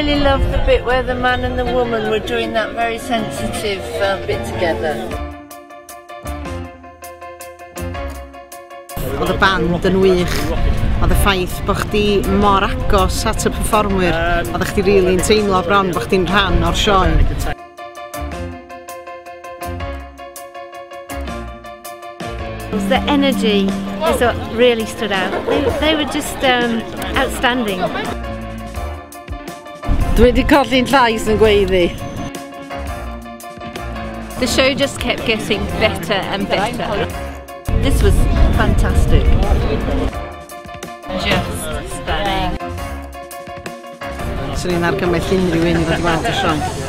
really loved the bit where the man and the woman were doing that very sensitive bit together. Oedd y band yn wych. Oedd y ffaith bod chdi mor agos at y perfformwyr, oedd chdi rili'n teimlo bron bod chdi'n rhan o'r sioe. The energy is what really stood out. They were just outstanding. Dwi wedi colli'n llais yn gweiddi. The show just kept getting better and better. This was fantastic. Just stunning. Swn i'n argymell unrhyw un i ddod i weld y sioe.